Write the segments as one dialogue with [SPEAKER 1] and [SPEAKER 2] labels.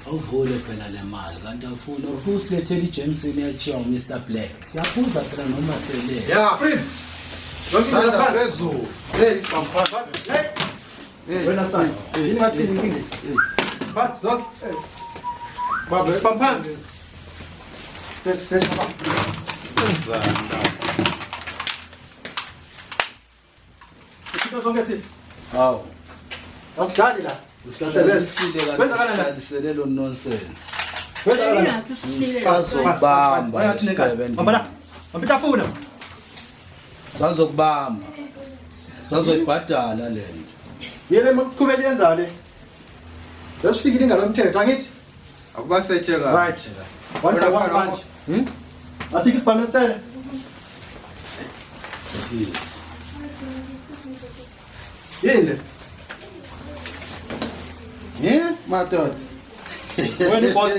[SPEAKER 1] Awuvule phela le mali kanti awufuni ufuna usilethele iJameson yachiwa uMr Black. Siyaphuza phela noma sele.
[SPEAKER 2] Yeah.
[SPEAKER 3] Freeze. Yonke into
[SPEAKER 2] Sandla
[SPEAKER 3] phansi.
[SPEAKER 2] phezulu. Hey, phansi.
[SPEAKER 3] Hey.
[SPEAKER 2] Hey.
[SPEAKER 3] Wena sana. Yini ngathi inkinga? Phansi zonke.
[SPEAKER 2] Baba,
[SPEAKER 3] Sibam phansi. Search search baba.
[SPEAKER 2] wenzani la?
[SPEAKER 3] Izinto zonke sisi.
[SPEAKER 1] Hawu.
[SPEAKER 3] Asidlali la.
[SPEAKER 1] Usihlalisile kanti
[SPEAKER 3] Kwenzakalani la?
[SPEAKER 1] usihlalisele lo nonsense.
[SPEAKER 3] Kwenzakalani la?
[SPEAKER 1] Ngisazokubamba isifebe
[SPEAKER 3] Bamba la. Bamba itafula.
[SPEAKER 1] Sazokubamba. Sazoyibhadala lento.
[SPEAKER 3] Yele mqhubele yenza le. Sesifikile ingalo yomthetho angithi?
[SPEAKER 2] Akubaseche kahle.
[SPEAKER 3] Right. One by one manje.
[SPEAKER 2] Hmm?
[SPEAKER 3] Asikho isibhamesele.
[SPEAKER 1] Sis.
[SPEAKER 3] Yini le?
[SPEAKER 2] Yeah, madoda.
[SPEAKER 3] Wena boss.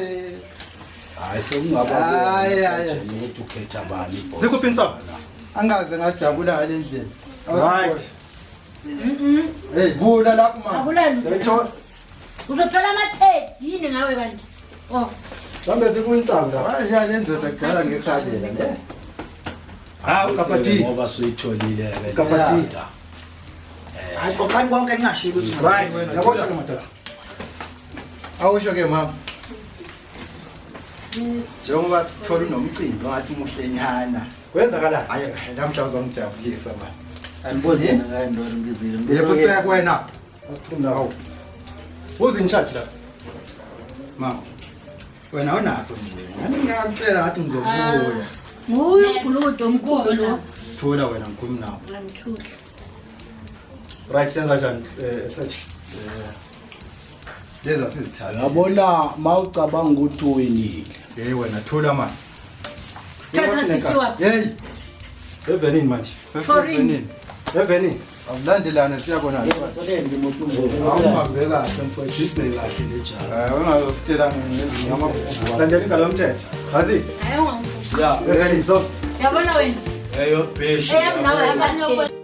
[SPEAKER 1] Hayi sekungaba
[SPEAKER 2] Hayi, hayi.
[SPEAKER 1] ukuthi ukhetha bani boss.
[SPEAKER 3] Zikuphi insapho?
[SPEAKER 2] Angaze ngajabula ngale ndlela.
[SPEAKER 3] Right.
[SPEAKER 2] Hey, vula lapho mama.
[SPEAKER 4] Akulali.
[SPEAKER 3] Siyayithola.
[SPEAKER 4] Uzothola ama-pads yini ngawe kanti? Oh,
[SPEAKER 3] Mhlawumbe zikuyinsangu la.
[SPEAKER 2] Hayi ya le ndoda kudala ngikhalela ne.
[SPEAKER 3] Ah, ukapati.
[SPEAKER 1] Ngoba suyitholile ke.
[SPEAKER 3] Kapati.
[SPEAKER 5] Hayi qoqani konke ningashiyi lutho.
[SPEAKER 3] Right. Yabona ke madoda.
[SPEAKER 2] Awusho ke mama. Njengoba sithola unomcimbi ngathi muhle nyana.
[SPEAKER 3] Kwenzakalani?
[SPEAKER 2] Hayi namhla uzongijabulisa mama.
[SPEAKER 5] Andibuzi yena ngayo ndoda ngizile.
[SPEAKER 2] Yebo sekwena.
[SPEAKER 3] Asikhulumi la hawu. Who's in charge la?
[SPEAKER 2] Mama. Wena unaso nje. Ngiyakutshela ngathi ngizobuya.
[SPEAKER 4] nguye umgulukudu omkhulu lo.
[SPEAKER 2] Thola wena ngikhuluma nawe.
[SPEAKER 4] Angithuli.
[SPEAKER 3] Right, senza njani? Search.
[SPEAKER 2] Leza sizithathe.
[SPEAKER 1] Yabona mawucabanga ukuthi uwinile.
[SPEAKER 2] Hey wena thola mama.
[SPEAKER 4] Thatha sisi waphi?
[SPEAKER 2] Hey,
[SPEAKER 3] Evenini manje.
[SPEAKER 2] sesivenini.
[SPEAKER 3] Evenini.
[SPEAKER 2] Awulandelane siyabona.
[SPEAKER 1] Awubambe kahle mfowethu, ibheke kahle le jazi.
[SPEAKER 2] Hayi ungazositshela ngezinye
[SPEAKER 3] Landela ingalo yomthetho. Azi.
[SPEAKER 4] Hayi ungamfundi.
[SPEAKER 1] Yeah.
[SPEAKER 3] Evenini so.
[SPEAKER 4] Yabona wena?
[SPEAKER 1] Eyo bish.
[SPEAKER 4] Eyami nawe ama-pads.